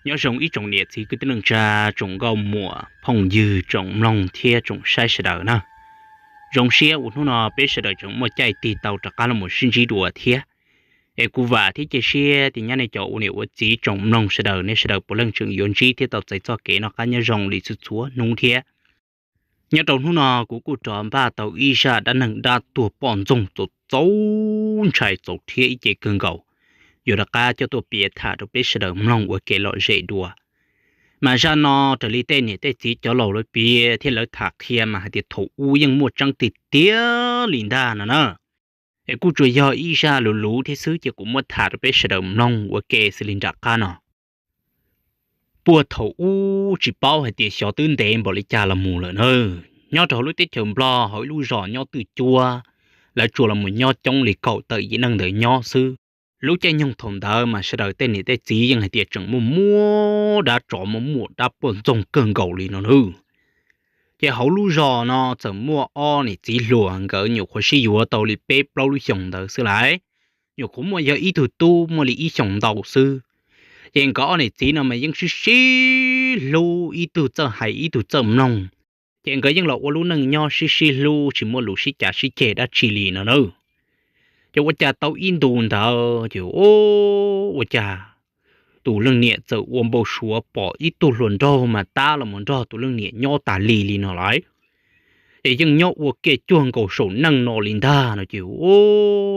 Nyob zoo ib tsoom niam txiv kwv tij neej tsa, tsoom nkauj muam phooj ywg, tsoom mloog thiab tsoom saib sawv daws na. Zoo siab uas hnub no peb sawv daws tseem muaj caij tig tau rov qab los sib ntsib dua thiab. Es kuv vam thiab cia siab tias nyob nej cov ua niam ua txiv tsoom mloog sawv daws, nej sawv daws puav leej tseem yuav ntsib thiab tau txais txoj kev noj qab nyob zoo li txhua txhua hnub thiab. Nyob rau hnub no kuv kuj rov npaj tau ib zaj dab neeg dab tuag poj ntxoog txaus txaus ntshai txaus rhiab ib ce kawg nkaus, yuav rov qab coj tuaj piav tham rau peb sawv daws mloog ua kev lom zem dua. Mas zaj no raws li tej niam tej txiv cov laus lawv piav thiab lawv tham qhia mas hais tias thaum ub yeej muaj tseeb tiag tiag li ntag no na. Es kuj tsuas yog ib zaj luv luv thiab xwb ces kuv muab tham rau peb sawv daws mloog ua ke xws li nram qab no. Puag thaum ub tsis paub hais tias xyov twb ntev npaum li cas los mus lawm na, nyob rau hauv lub teb chaws Nplog hauv ib lub zos nyob twj cuab, lawv tsuas los mus nyob coob li kaum tawm yim neej ntawd nyob xwb. Lub caij nyoog thaum ntawd mas sawv daws tej niam tej txiv yeej hais tias tseem muaj muaj dab tsov muaj muaj dab poj ntxoog kawg nkaus li no nawb. Ces hauv lub zos no txawm muaj ob niam txiv hluas, nkawd nyuam qhuav sib yuav tau li peb plaub lub xyoos ntawd xwb lawm. Nyuam qhuav muaj yog ib tug tub muaj li ib xyoos ntau xwb. Ces nkawd ob niam txiv no mas yeej sib sib hlub, ib tug txawj hais ib tug txawj mloog. Ces nkawd yeej los ua lub neej nyob sib sib hlub tsis muaj lus sib cav sib ceg dab tsi li no nawb. Ces ua cas tau ib ntus ntawd ces ua cas tus leej niam txawm ua npau suav pom ib tug hluas nraug mas tab los mus nrog tus leej niam nyob tas li li no lawm. Ces yeej nyob ua ke cuag nkaus saum neej no li ntag no ces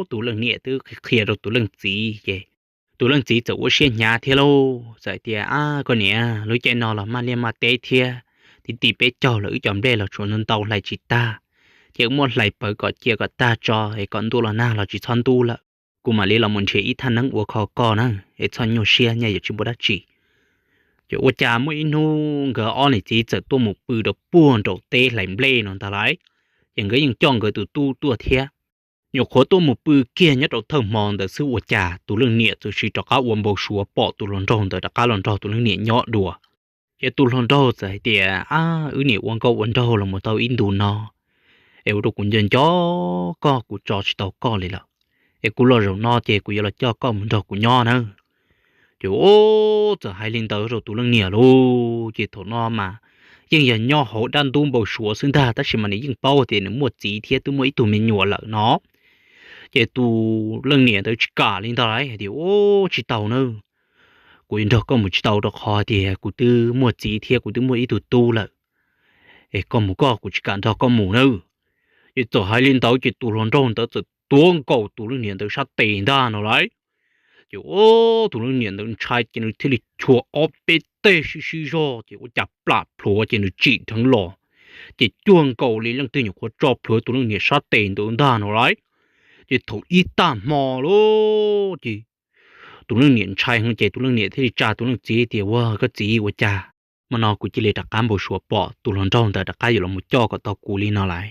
tus leej niam twb qhia rau tus leej txiv ces tus leej txiv txawm ua siab hnyav thiab lauj, txawm tias, Ab, koj niam, lub caij no los maj liaj maj teb thiab, ti ti peb caug lawm wb cov nplej los tsuas ntau ntau hlais tsis tag, ces wb muab hlais pawv kom cia kom tag tso es kom ntuj los nag los tsis txhob ntub lawm. Kuv mam li los mus nrhiav ib thaj neeb ua kho koj na, es txhob nyuaj siab, nyaj yuav tsis muaj dab tsi. Ces ua cas muaj ib hnub nkawd ob niam txiv txawm tuaj mus pw rau puag nraum teb hlais nplej no ntag lauj. Ces nkawd yeej coj nkawd tus tub tuaj thiab. Nyuam qhuav tuaj mus pw kiag nyob rau thawj hmo ntawd xwb ua cas tus leej niam txawm sim rov qab ua npau suav pom tus hluas nraug ntawd rov qab los nrog tus leej niam nyob dua. Ces tus hluas nraug txawm hais tias, Ab, wb niam ua nkauj ua nraug los mus tau ib ntus no, es ua rau kuv nco nco koj, kuv tso tsis tau koj li lawm. Es kuv los zaum no ces kuv yuav los coj koj mus nrog kuv nyob nawb. Ces txawm hais li ntawd rau tus leej niam lauj. Ces thaum no mas yeej yog nyob hauv dab ntub npau suav xwb ntag, tab sis mas nws yeej paub tias nws muaj txiv thiab twb muaj ib tug me nyuam lawm no. Ces tus leej niam ntawd tsis kam li ntag lauj, hais tias, Ub, tsis tau nawb, kuv nrog koj mus tsis tau rau qhov tias kuv twb muaj txiv thiab kuv twb muaj ib tug tub lawm. Es koj mus koj, kuv tsis kam nrog koj mus nawb. Ces txawm hais li ntawd ces tus hluas nraug ntawd txawm tuav nkaus tus leej niam ntawd sab tes ntag no lauj. Ces tus leej niam ntawd ntshai ces nws thiaj li chua ob peb teg sib sib zog ces ua cas plam plhuav ces nws tsim dheev los, ces cuag nkaus li leej twg nyuam qhuav tso plhuav tus leej niam sab tes ntawd ntag no lauj. Ces thaum ib tag hmo lauj ces tus leej niam ntshai heev ces tus leej niam thiaj li tsa tus leej txiv tias, Ua koj txiv, ua cas hmo no kuv cia li rov qab npau suav pom tus hluas nraug ntawd rov qab yuav los mus coj kom tau kuv li no lauj.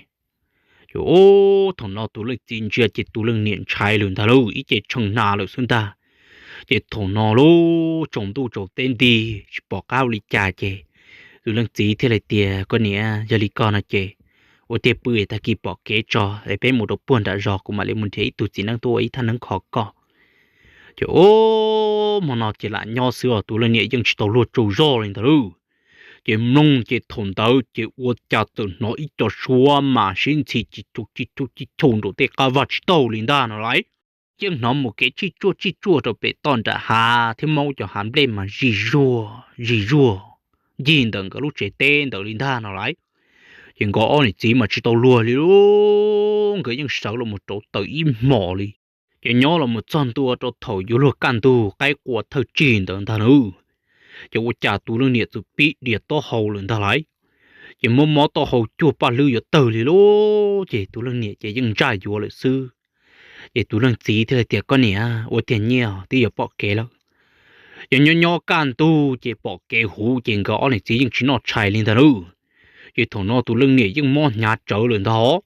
Ces thaum no tus leej txiv ntsia ces tus leej niam ntshai lawm ntag lauj, ib ce tshee hna lawm xwb ntag. Ces thaum no lauj tsaus ntuj tsaus teb nti tsis pom qab ua li cas ces tus leej txiv thiaj li tias, Koj niam, yog li ko no ces ua tiag pw es tag kis pom kev tso es peb mus rau puag nram zos, kuv mam li mus nrhiav ib tug txiv neeb tuaj ua ib thaj neeb kho koj. Ces hmo no ces lam nyob xwb os, tus leej niam yeej tsis tau luag tsaug zog li ntag lauj. Ces mloog ces thaum ntawd ces ua cas txawm hnov ib co suab mas sib ntxhi ci cu ci cu ci cu nraum tej qab vaj tsis taug li ntag no lauj. Yeej hnov mus kev tsij tsuaj tsij tsuaj rau pem toj nram hav thiab maub cov hav nplej mas zig zuag zig zuag ncig ntawm nkawd lub tsev teb ntawd li ntag no lauj. Ces nkawd ob niam txiv mas tsis tau luag li lauj, nkawd yeej sawv los mus rauv taws ib hmos li. Ces nyob los mus txog ntua rau thaum yuav luag kaj ntug qaib qua thawj tsig ntawd ntag lauj, ces ua cas tus leej niam txawm pib dias taub hau lawm ntag lauj. Ces mob mob taub hau cuag paj hlwb yuav tawg li lauj, ces tus leej niam ces yeej ntsaj yuav lawm xwb. Ces tus leej txiv thiaj li tias, Koj niam, ua tiag nyiaj twb yuav pom kev lawm. Ces nyob nyob kaj ntug ces pom kev huv ces nkawd ob niam txiv yeej tsis noj tshais li ntag lauj. Ces thaum no tus leej niam yeej mob hnyav tsawv lawm ntag.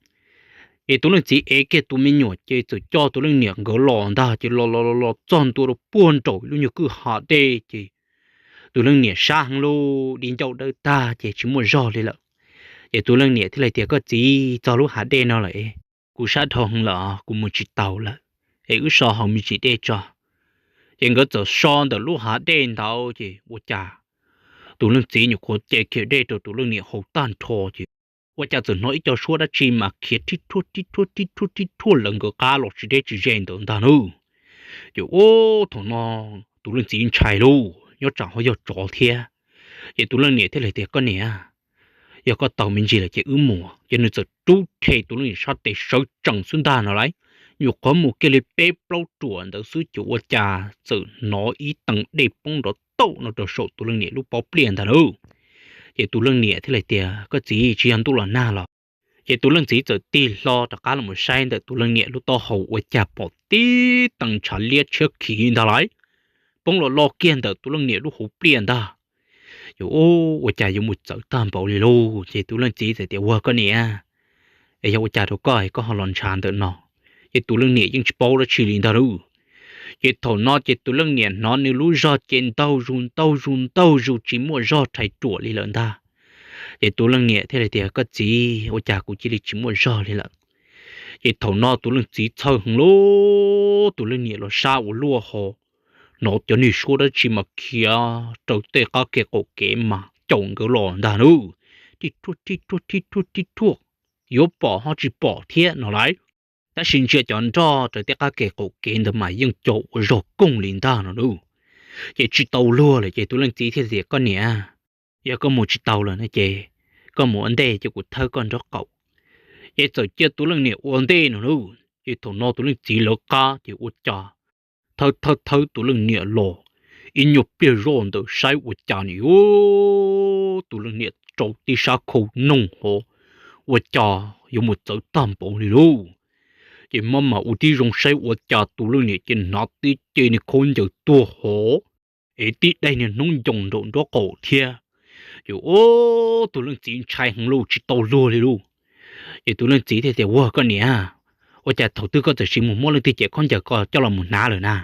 Ces tus leej txiv ev kiag tus me nyuam ces txawm coj tus leej niam nkawd los ntag, ces los los los los txog ntua rau puag nraum lub nyuag kwj ha dej ces tus leej niam sab heev lauj, di ncauj dawb tag ces tsis muaj zog li lawm. Ces tus leej niam thiaj li tias, Koj txiv, txog lub hav dej no lawm, kuv sab dhau heev lawm, kuv mus tsis taus lawm, es wb so hauv me ntsis dej tso. Ces nkawd txawm so ntawm lub hav dej ntawd ces ua cas tus leej txiv nyuam qhuav ce kiag dej rau tus leej niam haus tag nrho ces ua cas txawm hnov ib co suab dab tsi mas khiav thib thuaj thib thuaj thib thuaj thib thuaj lawv nkawd qab los tsis deb tsis ze ntawd ntag nawb. Ces ua thaum no tus leej txiv ntshai lauj, nyob tsam ho yog tsov thiab. Ces tus leej niam thiaj li tias, Koj niam, yog koj tau me ntsis lawm ces wb mus. Ces nws txawm rub rhe tus leej niam sab tes sawv tsees xwb ntag no lauj. Nyuam qhuav mus kiag li peb plaub ruam ntawd xwb ces ua cas txawm hnov ib tees dej poob nrov tauj no rau saum tus leej niam lub pob pliaj ntag lauj. Ces tus leej niam thiaj li tias, Koj txiv, tsis yog ntuj los nag los? Ces tus leej txiv txawm tig hlo rov qab los saib ntawm tus leej niam lub taub hau ua cas pom tib tees ntshav liab tshiab khiv ntag lauj, poob los lo kiag ntawm tus leej niam lub hauv pliaj ntag. Ces ua cas yuav mus txawv tag npaum li lauj. Ces tus leej txiv txawm tias, Ua koj niam, es yog ua cas rau koj es koj ho los ntshav ntawm no? Ces tus leej niam yeej tsis paub dab tsi li ntag lauj. Ces thaum no ces tus leej niam hnov nws lub zog ces ntaug zus ntaug zus ntaug zus tsis muaj zog rhais ruam li lawm ntag. Ces tus leej niam thiaj li tias, Koj txiv, ua cas kuv cia li tsis muaj zog li lawm? Ces thaum no tus leej txiv txhawj heev lauj, tus leej niam los sab ua luaj ho hnov cov niag suab dab tsi mas khiav raws tej qab ke qaum kev mas caum nkawd los ntag nawb. Thib thuaj thib thuaj thib thuaj thib thuaj, yuav pom ho tsis pom thiab no lauj. Tab sis ntsia cov nroj raws tej qab ke qaum kev ntawd mas yeej co ua zog koog li ntag no nawb. Ces tsis tau luag lawm ces tus leej txiv thiaj tias, Koj niam, yog koj mus tsis tau lawm no ces koj mus ua ntej ces kuv thawb koj nraub qaum. Ces txawm cia tus leej niam ua ntej no nawb. Ces thaum no tus leej txiv lawv qab ces ua cas thawb thawb thawb tus leej niam los ib nyuag pliag zoj ntawd saib ua cas nim tus leej niam rau tib sab khau noog hov, ua cas yuav mus txawv tag npaum li lauj. Ces maj mam ua tib zoo saib ua cas tus leej niam ces hnav tib ce niag khaub ncaws tuag hov, es tib daim niag hnub ncoos nraum nraub qaum thiab. Ces ua tus leej txiv ntshai heev lauj, tsis tau luag li lauj. Ces tus leej txiv thiaj tias, Ua koj niam, ua cas thaum twg koj txawm sis mus muab leej twg cev khaub ncaws ko coj los mus hnav lawm na?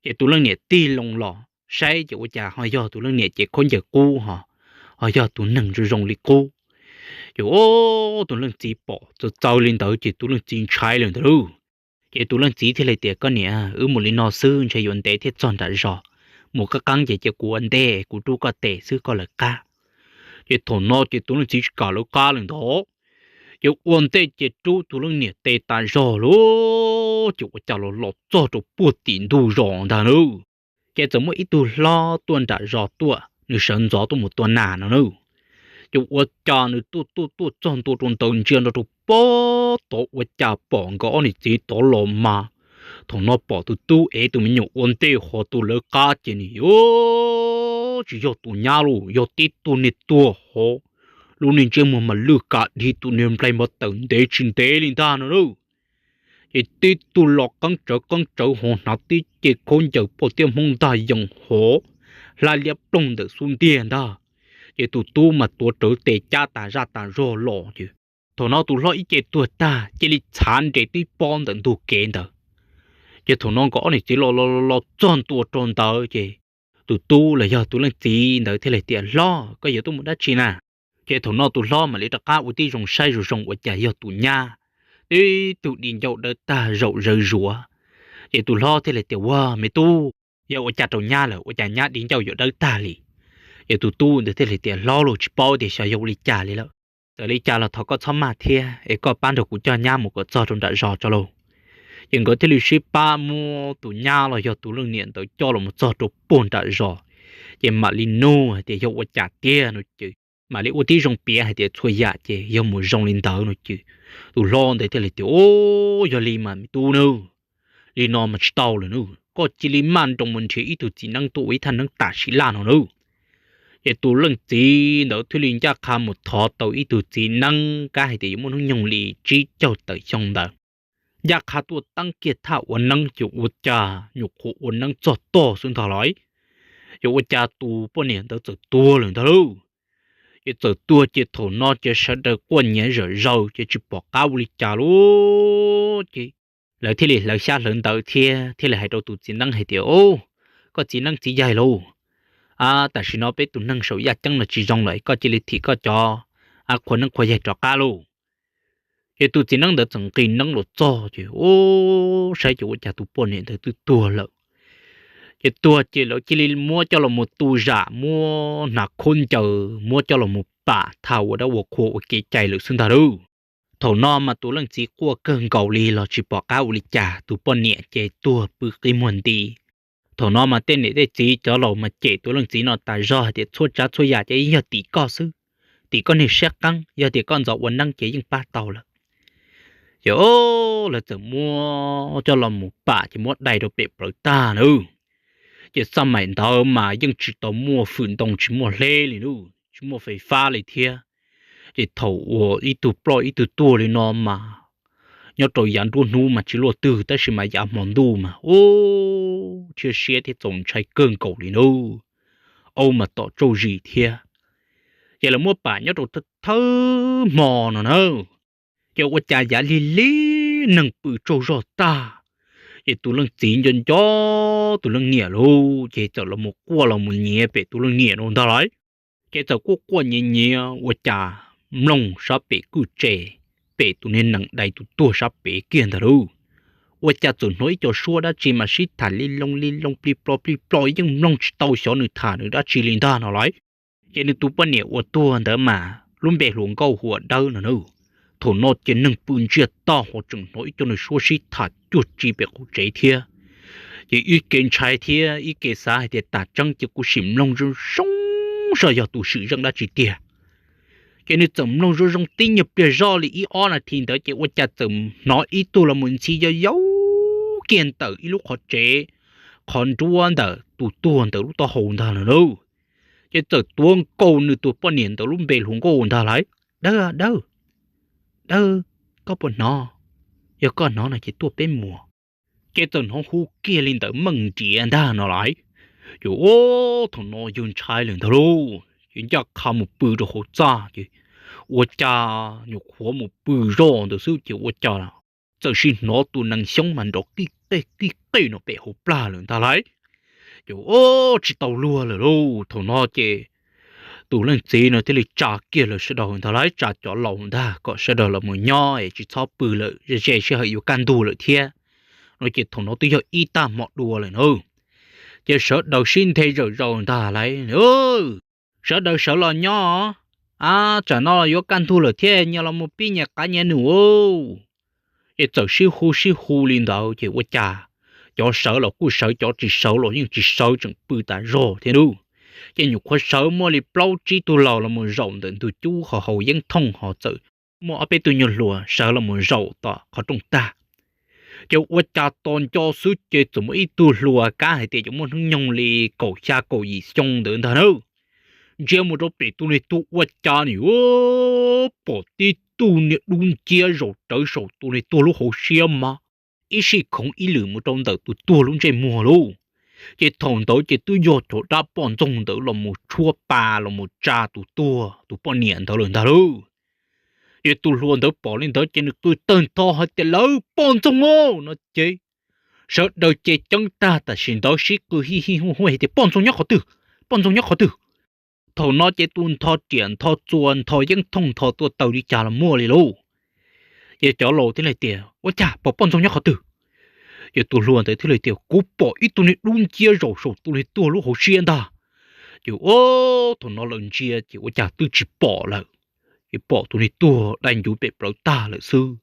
Ces tus leej niam tig loo los saib ces ua cas ho yog tus leej niam cev khaub ncaws qub ho, ho yog tus neeg zoo zoo li qub. Ces ua tus leej txiv pom txawv txawv li ntawd ces tus leej txiv ntshai lawm ntag lauj. Ces tus leej txiv thiaj li tias, Koj niam, wb mus li no xwb ntshe yuav ntev thiaj txog nram zos. Mus qeeb qeeb ces cia kuv ua ntej, kuv rub koj tes xwb koj lawv qab. Ces thaum no ces tus leej txiv tsis kam lawv qab lawm ntag. Ces ua ntej ces rub tus leej niam tes tas zog lauj, ces ua cas los los txog rau puag tim ntug zos ntag nawb. Ces txawm muaj ib tug hlob tuaj nram zos tuaj, nws sawv ntxov tuaj mus tua nas no nawb. Ces ua cas nws tuaj tuaj tuaj txog ntua rau ntawd ntsia nrog rau pob tod ua cas pom nkawd ob niam txiv tod los mas, thaum no pom tus tub ev tus me nyuam ua ntej hos tus lawv qab ces nws yuav tsis yog tus nyab lauj, yog tib tug niag tuag hov, lub niag ntsej muag mas lwj ka dhib tus niag nplaig npov tawm ntev tsis ntev li ntag no lauj. Ces tib tug los qeeb tsawv qeeb tsawv hov hnav tib ce khaub ncaws poj tiab hmoob ntag yees hov, hlab liab ploog ntawm xub ntiag ntag. Ces tus tub mas tuav rawv tes cab tas zaj tas zog los ces thaum no tus hlob ib ce tuag tag cia li txhav nres tib pob ntawm ntug kev ntawd. Ces thaum no nkawd ob niam txiv los los los txog ntua rau ntawd ces tus tub los yog tus leej txiv ntawd thiaj li tias, Hlob, koj yuav tuaj mus dab tsi na? Ces thaum no tus hlob mam li rov qab ua tib zoo saib zoo zoo ua cas yog tus nyab, tib tug di ncauj dawb tag zaum zawv zuav. Ces tus hlob thiaj li tias, Ua me tub, yog ua cas rau nyab lawm ua cas nyab di ncauj yuav dawb tag li? Ces tus tub ntawd thiaj li tias, Hlob lauj, tsis paub tias xyov yog ua li cas li lawm. Txawm li cas los thov koj txhob maj thiab es koj pab nrog kuv coj nyab mus kom txog rau nram zos tso lauj. Ces nkawd thiaj li sib pab muab tus nyab los yog tus leej niam ntawd coj los mus txog rau puag nram zos. Ces mam li nug hais tias yog ua cas tiag no ces mam li ua tib zoo piav hais tias txhua yam ces yog mus zoo li ntawd no ces tus hlob ntawd thiaj li tias, Ub, yog li mas me tub nawb, li no mas tsis tau lawm nawb, koj cia li maj nroos mus nrhiav ib tug txiv neeb tuaj ua ib thaj neeb tam sim laj no nawb. Ces tus leej txiv ntawd thiaj li ncaj qha mus thov tau ib tug txiv neeb, kab hais tias yuav muaj hnub nyoog li tsib caug tawm xyoo ntawd. Ncaj qha tuaj teeb kiag thaj ua neeb ces ua cas nyuam qhuav ua neeb txog tog xwb ntag lauj, ces ua cas tus poj niam ntawd txawm tuag lawm ntag lauj. Ces txawm tuag ces thaum no ces sawv daws quaj nyiav zawm zaws ces tsis pom qab ua li cas lauj. Ces lawv thiaj li hlawv xyab hlawv ntawv thiab thiaj li hais rau tus txiv neeb hais tias, Koj txiv neeb txiv yaig lauj, tam sim no peb tus neeg saum yaj ceeb no tsis zoo lawm, koj cia li thim koj cov qhua neeb qhua yaig rov qab lauj. Ces tus txiv neeb ntawd txawm nqis neeb los txog ces ub, saib ces ua cas tus poj niam ntawd twb tuag lawm. Ces tuag ces lawv cia li muab coj los mus tu zam, muab hnav khaub ncaws muab coj los mus pam tham ua dab ua qhua ua kev cai lawm xwb ntag lauj. Thaum no mas tus leej txiv quaj kawg nkaus li los tsis pom qab ua li cas, tus poj niam ces tuag pw qi muag nti. Thaum no mas tej niam tej txiv cov laus mas cem tus leej txiv no tas zog hais tias txhua tsav txhua yam ces yog tim koj xwb, tim koj niag siab qeeb, yog tias koj ntxov ua neeb ces yeej pab tau lawm. Ces lawv txawm muab coj los mus pam ces muab dai rau pem plawv tag na. Ces xaj maim ntawd mas yeej tsis tau muaj fwm ntoo tsis muaj hleb li lauj, tsis muaj fais fab li thiab. Ces thaum uas ib tug ploj ib tug tuag li no mas nyob rau yav nruab hnub mas tsis luaj twg, tab sis mas yav hmo ntuj mas ub, thiab siab thiab txaus ntshai kawg nkaus li na. Ub, mas tom tsauj zis thiab. Ces lawv muab pam nyob rau thawj hmo no na, ces ua cas yav lig lig neeg pw tsaug zog tag, ces tus leej txiv nco nco tus leej niam lauj, ces txawm los mus quaj los mus nyiav pem tus leej niam no ntag lauj. Ces txawm quaj quaj nyiav nyiav ua cas mloog sab pem kwj tse, pem tus niag nees dai tus tuag sab pem kiag ntag lauj. Ua cas txawm hnov ib co suab dab tsi mas sib tham li loo li loo plig plo plig plo, yeej mloog tsis tau xyov nws tham nws dab tsi li ntag no lauj. Ces nws tus poj niam uas tuag ntawd mas lub npe hluas nkauj hu ua Dawb no na. Thaum no ces neeg pw ntsiag to ho tseem hnov ib co nws suab sib tham cuag tsi pem qaum tsev thiab. Ces ib ke ntshai thiab ib ke xav hais tias tam tseeb ces kuv sim mloog zoo zoo saib yog tus swm zeej dab tsi tiag. Ces nws txawm mloog zoo zoo tib nyuag pliag zoj li ib ob nas this ntawd ces ua cas txawm hnov ib tug los mus ntxhi yau yau kiag ntawm ib lub qhov tsev, qhov nruab ntawm tus tuag ntawd lub taub hau ntag lauj. Ces txawm tuav nkaus nws tus poj niam ntawd lub npe hluas nkauj ntag lauj. Dawb, Dawb, Dawb, koj puas hnov? Yog koj hnov no ces tuaj peb mus. Ces txawm hnov hu kiag li ntawd meej nriav ntag no lauj. Ces ub, thaum no yawg ntshai lawm ntag lauj, ces ncaj qha mus pw rau hauv txaj ces ua cas nyuam qhuav mus pw zoj ntawd xwb ces ua cas txawm sim hnov tus nees xyoob mas nrov qij qej qij qej no pem hauv plag lawm ntag lauj. Ces ub, tsis tau luag lawm lauj. Thaum no ces tus leej txiv no thiaj li tsa kiag lawv sawv daws ntag lauj, tsa cov laus ntag kom sawv daws los mus nyob es tsis txhob pw lawm, ze ze sij hawm yuav kaj ntug lawm thiab no. Ces thaum no twb yog ib tag hmo dua lawm na. Ces sawv daws sib nthe zawm zaus ntag lauj, sawv daws sawv los nyob, a, tsam no yuav kaj ntug lawm thiab, nyias los mus pib nyias qav nyias num. Ces txawm sib hu sib hu li ntawd ces ua cas cov sawv los kuj sawv, cov tsis sawv los yeej tsis sawv, tseem pw tas zog thiab lauj. Ces nyuam qhuav sawv muaj li plaub tsib tug laus los mus zaum ntawm ntug cub ho haus yeeb thooj ho txawm muaj ob peb tug nyuag hluas sawv los mus zaum tom qhov rooj tag. Ces ua cas tos nco xwb ces txawm muaj ib tug hluas kab hais tias yuav muaj hnub nyoog li kaum xya kaum yim xyoo ntawd ntag na. Ntsia mus rau pem tus niag tuag ua cas nim pom tib tug niag dub nciab zaum rawv saum tus niag tuag lub hauv siab mas ib sij khoov ib lwm mus rau ntawm tus tuag lub ntsej muag lauj. Ces thaum ntawd ces twb yog cov dab poj ntxoog ntawd los mus tshuab pa los mus tsa tus tuag tus poj niam ntawd lawm ntag lauj. Ces tus hluas ntawd pom li ntawd ces nws qw tawg ntho hais tias lawv poj ntxoog no ces sawv daws ces ceeb tag tam sim ntawd sib qw hij hij huj huj hais tias poj ntxoog nyob qhov twg, poj ntxoog nyob qhov twg. Thaum no ces tus ntho riam ntho txuas ntho yeeb thooj ntho tuaj taw li cas los muaj li lauj. Ces cov laus thiaj li tias ua cas pom poj ntxoog nyob qhov twg? Ces tus hluas ntawd thiaj li tias kuv pom ib tug niag dub nciab zaum saum tus niag tuag lub hauv siab ntag. Ces ua thaum no lawv ntsia ces ua cas twb tsis pom lawm, ces pom tus niag tuag dai ncuv pem plawv tag lawm xwb.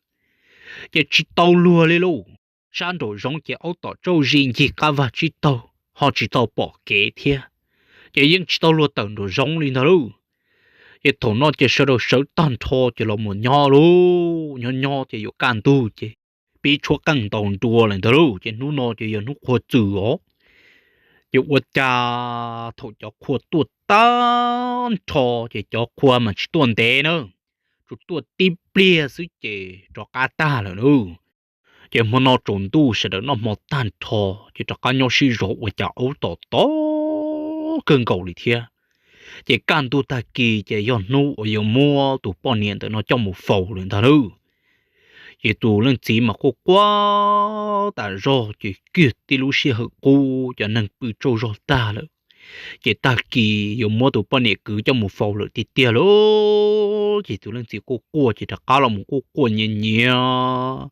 Ces tsis tau luag li lauj. Sab nraum zoov ces aub tom tsauj zis ncig qab vag tsib taug, ho tsis tau pom kev thiab, ces yeej tsis tau luag tawm nraum zoov li ntag lauj. Ces thaum no ces sawv daws sawv tag nrho ces los mus nyob lauj, nyob nyob ces yuav kaj ntug ces pib tshuab qeej ntaus nruas lawm ntag lauj. Ces hnub no ces yog hnub qhua txws os. Ces ua cas thaum cov qhua tuaj tag nrho ces cov qhua mas tsis tuaj ntev na, tsuas tuaj tib pliag xwb ces rov qab tag lawm na. Ces hmo no tsaus ntuj sawv daws noj hmo tag nrho ces rov qab nyob sib zov ua cas aub tom tom kawg nkaus li thiab. Ces kaj ntug tag kis ces yog hnub uas yuav muab tus poj niam ntawm no coj mus faus lawm ntag lauj. Ces tus leej txiv mas quaj quaj tas zog ces kiag tib lub sij hawm qub cov neeg pw tsaug zog tag lawm. Ces tag kis yuav muab tus poj niam kwv coj mus faus lawm tiag tiag lauj. Ces tus leej txiv quaj quaj ces rov qab los mus quaj quaj nyiav nyiav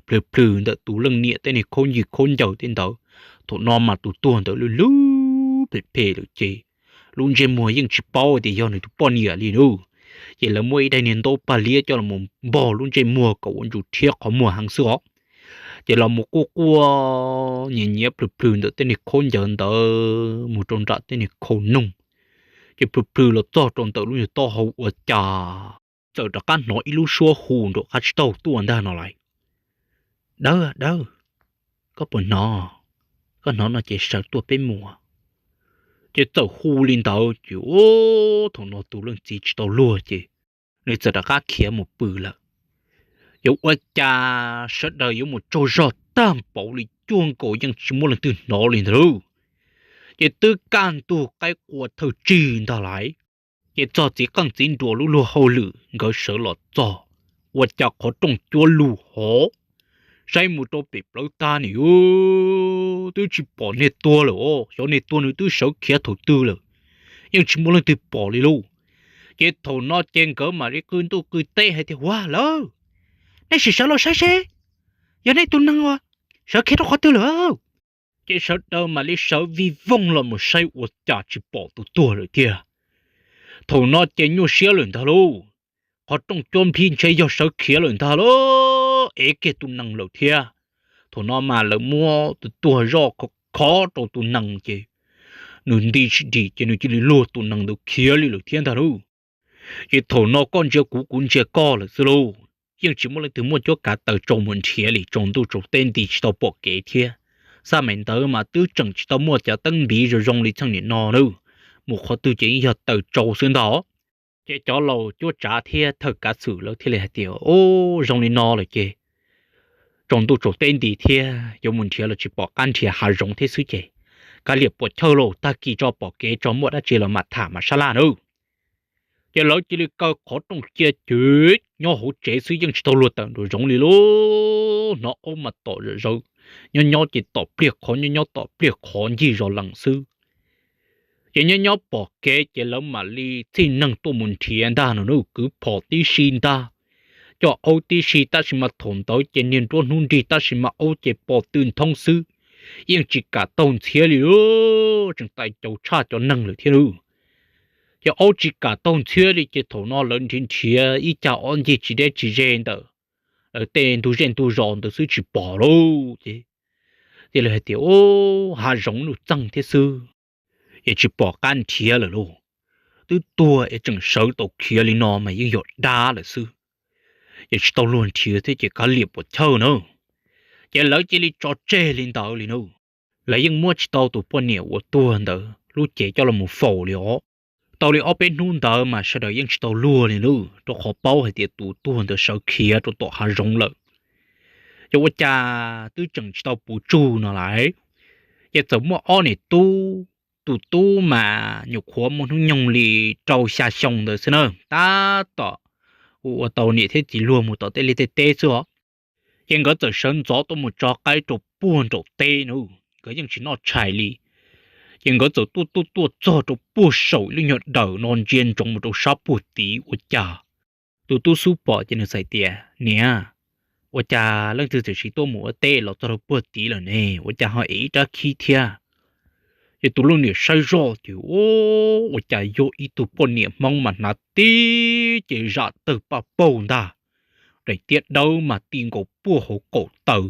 plhws plhws ntawm tus leej niam tej niag khaub ncaws khaub ncaws tej ntawd. Thaum no mas tus tuag ntawd lub lub phem phem lawm ces lub ntsej muag yeej tsis paub tias yog nws tus poj niam li lauj. Ces lawv muab ib daim niag ntaub paj liab coj los npog lub ntsej muag kom ua ntsus rhiab qhov muag heev xwb os. Ces los mus quaj quaj nyiav nyiav plhws plhws ntawm tej niag khaub ncaws ntawd mus rau nram tej niag khau noog, ces plhws plhws los txog rau ntawm lub nyuag taub hau ua cas txawm rov qab hnov ib lub suab hu nraum qab tsib taug tuaj ntag no lais: Dawb, Dawb, koj puas hnov? Koj hnov no ces sawv tuaj peb mus. Ces txawm hu li ntawd ces thaum no tus leej txiv tsis tau luag ces nws txawm rov qab khiav mus pw lawm. Ces ua cas sawv daws yuav mus tsaug zog tag npaum li cuaj nkaus yeej tsis muaj leej twg hnov li ntag lauj. Ces twb kaj ntug qaib qua thawj tsig ntag lais. Ces txog txiv qeej txiv nruas lub luag hauj lwm nkawd sawv los txog, ua cas qhov rooj cuab lug hov, saib mus rau pem plawv tag ni, twb tsis pom niag tuag lawm os. Xyov niag tuag nws twb sawv khiav thaum twg lawm, yeej tsis muaj leej twg pom li lauj. Ces thaum no ces nkawd mam li qw ntuj qw teb hais tias: Ua lawm, nej sim sawv los saib seb yog nej tus neeg uas sawv khiav rau qhov twg lawm. Ces sawv daws mam li sawv vij voog los mus saib ua cas tsis pom tus tuag lawm thiab. Thaum no ces nyuaj siab lawm ntag lauj, qhov rooj cuab nplhib ntshe yog sawv khiav lawm ntag lauj, ev kiag tus nees lawm thiab. Thaum no mas lawv muab tus tuag zoj khov rau tus nees ces nws nti tsis dim ces nws cia li luag tus nees ntawd khiav li lawm thiab ntag lauj. Ces thaum no koj ntsia kuv kuv ntsia koj lawm xwb lauj, yeej tsis muaj leej twg muaj cuab kav taws tsau mus nrhiav li, tsaus ntuj tsaus teb nti tsis tau pom kev thiab. Xab maim ntawd mas twb tseem tsis tau muaj cov teeb npiv zoo zoo li txheej niam no na, mus qhov twg ces yeej yog taws tsau xwb ntag. Ces cov laus cuab tsav thiab thawj kav xwm lawv thiaj li hais tias: Ub, zoo li no lawm ces tsaus ntuj tsaus teb nti thiab yuav mus nrhiav los tsis pom qab nrhiav hav zoov thiab xwb ces kav liam puas chawj lauj, tag kis tso pom kev tso muaj dab tsi los mam tham mam sab laj nawb. Ces lawv cia li kaw qhov rooj cia cwv nyob hauv tsev xwb, yeej tsis tau luag tawm nraum zoov li lauj. Hnov aub mas tom zawm zaws, nyob nyob ces tom pliag qhov, nyob nyob tom pliag qhov ncig zos lees xwb. Ces nyob nyob pom kev ces lawv mam li txhij neeg tuaj mus nrhiav ntag no nawb, kwv phom tib si ntag, coj aub tib si, tab sis mas thaum ntawd ces niag nruab hnub nrig tab sis mas aub ces pos tw nthoob xwb, yeej tsis kam taug ntxhiab li lauj, tseem tais caus tshaj cov neeg lawm thiab lauj. Ces aub tsis kam taug ntxhiab li ces thaum no lawv nrhiav nrhiav ib cag ob ncig tsis deb tsis ze ntawm lawv tej ntug zej ntug zos ntawd xwb tsis pom lauj. Ces cia li hais tias: Ub, hav zoov nuj txeeg thiab xwb, es tsis pom qab nrhiav lawm lauj. Twb tuag es tseem sawv tau khiav li no mas yeej yog dab lawm xwb, es tsis tau luag nrhiav thiab ces kav liam puas chawj na. Ces lawv cia li tso tseg li ntawd li na. Lawv yeej muab tsis tau tus poj niam uas tuag ntawd lub cev coj los mus faus li os. Tau li ob peb hnub ntawd mas sawv daws yeej tsis tau luag li lauj, rau qhov paub hais tias tus tuag ntawd sawv khiav rau tom hav zoov lawm. Ces ua cas twb tseem tsis tau puv tsug no lawm, ces txawm muaj ob niam tub, tus tub mas nyuam qhuav muaj hnub nyoog li rau xya xyoo ntawd xwb na, tab tom ua tau niam thiab txiv luag mus tom tej liaj tej teb xwb os. Ces nkawd txawm sawv ntxov tuaj mus tso qaib rau puag nraum teb na, nkawd yeej tsis noj tshais li. Ces nkawd txawm tuaj tuaj tuaj txog rau puag saum lub nyuag dawm no ntsia ntsoov mus rau sab puag tid ua cas tus tub xub pom ces nws txawm tias: Niam, ua cas leej twg txawm sim tuaj mus ua teb los txog rau puag tid lawm ne, ua cas ho ev ib rab khib thiab? Ces tus leej niam saib zoj ces ua cas yog ib tug poj niam Hmoob mas hnav tib ce zam tawg paj paug ntag, daim tiab dawb mas ti nkaus puag hauv kaum taw.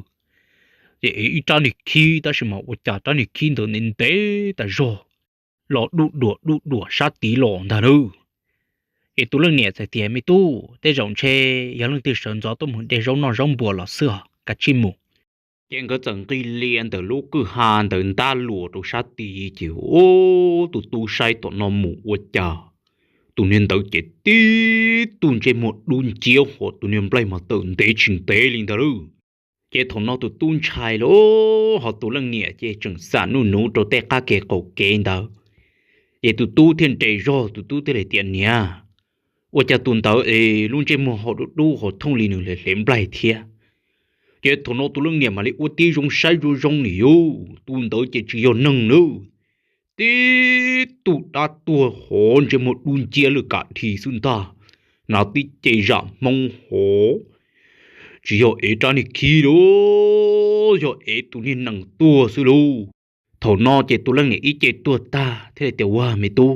Ces ev ib rab niag khib tab sis mas ua cas rab niag khib ntawd ntev ntev tas zog, los duj duam duj duam sab tid los ntag nawb. Ces tus leej niam txawm tias: Me tub, tej zaum ntshe yog leej twg sawv ntxov tuaj mus de zaub noj zaub npua los xwb os, kav tsij mus. Ces nkawd txawm nqis lias ntawm lub kwj ha ntawd ntab luas rau sab tid ces ua tus tub saib tom no mus ua cas tus niag ntawd ces tib tug ntsej muag dub nciab hos tus niag nplaig mas tawm ntev tsis ntev li ntag lauj. Ces thaum no tus tub ntshai lauj, ho tus leej niam ces tseem xam nuj nuv rau tej qab kev qaum kev ntawd. Ces tus tub thiaj nres zog, tus tub thiaj li tias: Niam, ua cas tus ntawd es lub ntsej muag ho dub dub ho thooj li nws hle nplaig thiab? Ces thaum no tus leej niam mam li ua tib zoo saib zoo zoo ni yus, tus ntawd ces tsis yog neeg nawb, tib tug dab tuag hov ntsej muag dub nciab lwj kam dhi xwb ntag, hnav tib ce zam Hmoob hov, tsis yog ev rab niag khib lauj, yog ev tus niag nees tuag xwb lauj. Thaum no ces tus leej niam ib ce tuag tag thiaj li tias, Ua me tub,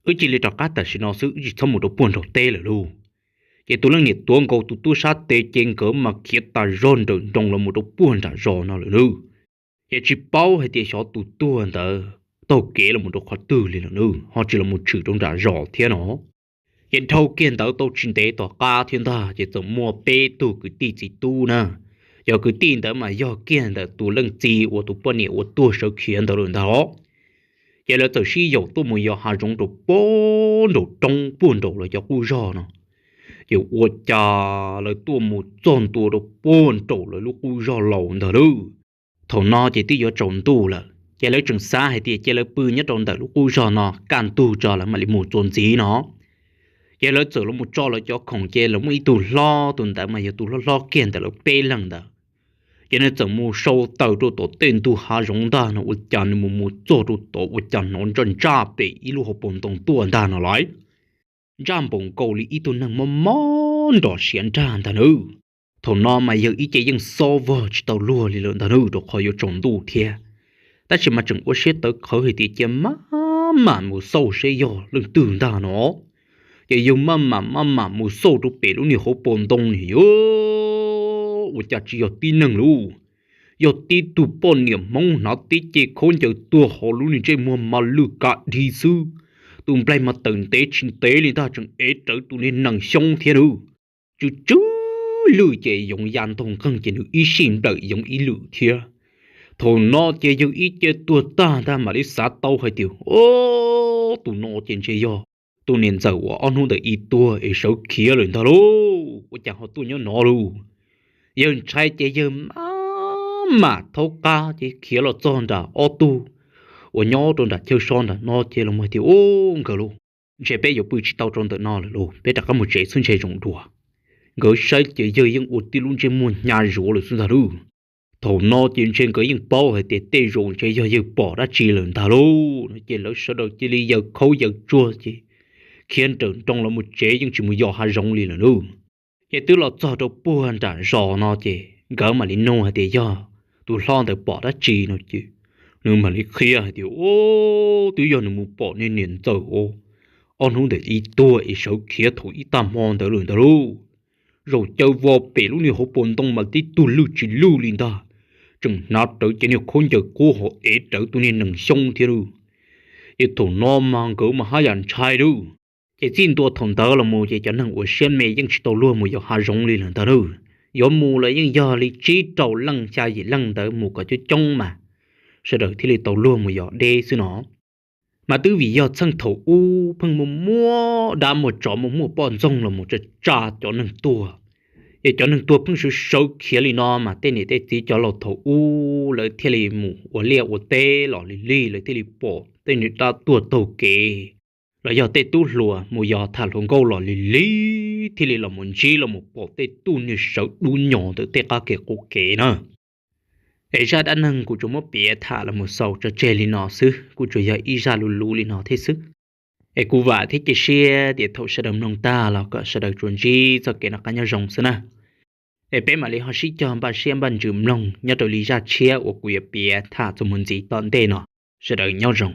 wb cia li rov qab tam sim no xwb, wb tsis txhob mus rau puag nraum teb lawm lauj. Ces tus leej niam tuav nkaus tus tub sab tes ces nkawd mas khiav tas zog nrawm nroos los mus rau puag nram zos no lawm nawb. Ces tsis paub hais tias xyov tus tuag ntawd taug kev los mus rau qhov twg li lawm nawb, ho tsis los mus tshwm rau nram zos thiab no. Ces dhau kiag ntawd tau tsis ntev tom qab thiab ntag ces txawm muaj peb tug kwv tij txiv tub na. Cov kwv tij ntawd mas yog kiag ntawm tus leej txiv uas tus poj niam uas tuag sawv khiav ntawd lawm ntag os. Ces lawv txawm sib yaum tuaj mus yos hav zoov rau puag nraum roob puag nraum lawv cov qub zog no. Ces ua cas lawv tuaj mus txog ntua rau puag nraum lawv lub qub zog laus ntag lauj. Thaum no ces twb yuav tsaus ntuj lawm ces lawv tseem xav hais tias cia lawv pw nyob rau ntawm lub qub zog no kaj ntug tso lawv mam li mus txuas ntxiv no. Ces lawv txawm los mus tso lawv cov khoom ces lawv muaj ib tug hlob, tus ntawd mas yog tus hlob hlob kiag ntawm lawv peb leeg ntawd. Ces nws txawm mus sau taws rau tom tej ntug hav zoov ntag no ua cas nws mus mus txog rau tod ua cas hnov ntsaj ntsaj pem ib lub hauv paus ntoo tuaj ntag no lawm. Ntsaj npaum nkaus li ib tug neeg mob mob nrov siav nrag ntag nawb. Thaum no mas yawg ib ce yeej xob vog tsis tau luag li lawm ntag nawb rau qhov yuav tsaus ntuj thiab. Tab sis mas tseem ua siab tawv qhawv hais tias cia maj mam mus xauj seb yog leej twg ntag no. Ces yawg maj mam maj mam mus xauj rau pem lub niag hauv paus ntoo ni, ua cas tsis yog tib neeg lauj, yog tib tug poj niam Hmoob hnav tib ce khaub ncaws tuag hauv lub niag ntsej muag mas lwj ka dhi xwb. Tus nplaig mas tawm ntev tsis ntev li ntag tseem ev rawv tus niag nees xyoob thiab nawb. Tsw tsw lwj ces yoov ya ntaug nqeeg ces nws ib sij nplawm yoov ib lwm thiab. Thaum no ces yawg ib ce tuag tag ntag mam li xav tau hais tias, O, tus no ces ntshe yog tus niam ntxawm uas ob hnub ntawd ib tuag es sawv khiav lawm ntag lauj, ua cas ho tuaj nyob no lauj. Yawg ntshai ces yawg maj mam thaub qab ces khiav los txog nram ob tug uas nyob rau nram chaw so nram no ces los hais tias, U, nkawd lauj, ntshe peb yuav pw tsis tau rau ntawm no lawm lauj, peb rov qab mus tsev xwb ntshe zoo dua. Nkawd saib ces yawg yeej ua tib lub ntsej muag hnyav zuav lawm xwb ntag lauj. Thaum no ces ntshe nkawd yeej paub hais tias tej zaum ntshe yog yawg pom dab tsi lawm ntag lauj no ces lawv sawv daws cia li yaws khaub yaws tsuag ces khiav nrawm nroos los mus tsev yeej tsis mus yos hav zoov li lawm nawb. Ces twb los txog rau puag nram zos no ces nkawd mam li nug hais tias yog tus hlob ntawd pom dab tsi no ces nws mam li qhia hais tias, O, twb yog nws mus pom niag niam ntxawm uas ob hnub ntawd ib tuag es sawv khiav thaum ib tag hmo ntawd lawm ntag lauj. Zaum caw vos pem lub niag hauv paus ntoo mas tib tug lwj tsis lwj li ntag, tseem hnav rawv cov niag khaub ncaws qub hos ev rawv tus niag nees xyoob thiab lauj. Ces thaum no mas nkawd mas haj yam ntshai lauj. Ces txij ntua thaum ntawd los mus ces cov neeg uas siab me yeej tsis tau luag mus yos hav zoov li lawm ntag lauj. Yuav mus los yeej yog li tsib rau leej xya yim leej ntawd mus kom coob coob mas sawv daws thiaj li tau luag mus yos deb xwb no. Mas twb vim yog txheej thaum ub pheej muaj muaj dab muaj tsov muaj muaj poj ntxoog los mus tsa tsa cov neeg tuag, es cov neeg tuag pheej sawv sawv khiav li no mas tej niam tej txiv cov laus thaum ub lawv thiaj li mus ua liaj ua teb los lig lig lawv thiaj li pom tej niag dab tuag taug kev los yog tej tub hluas mus yos tham hluas nkauj los lig lig thiaj li los mus ntsib los mus pom tej tub niag sawv dub nyos ntawm tej qab kev qub kev na. Es zaj dab neeg kuv tsuas muab piav tham los mus xaus tso tseg li no xwb, kuj tsuas yog ib zaj luv luv li no thiab xwb. Es kuv vam thiab cia siab tias thaum sawv daws mloog tag los kom sawv daws tsuas ntsib txoj kev noj qab nyob zoo xwb na. Es peb mam li ho sib cog npaj siab npaj ntsws mloog nyob rau li zaj tshiab uas kuv yuav piav tham txuas mus ntxiv tom ntej no. Sawv daws nyob zoo.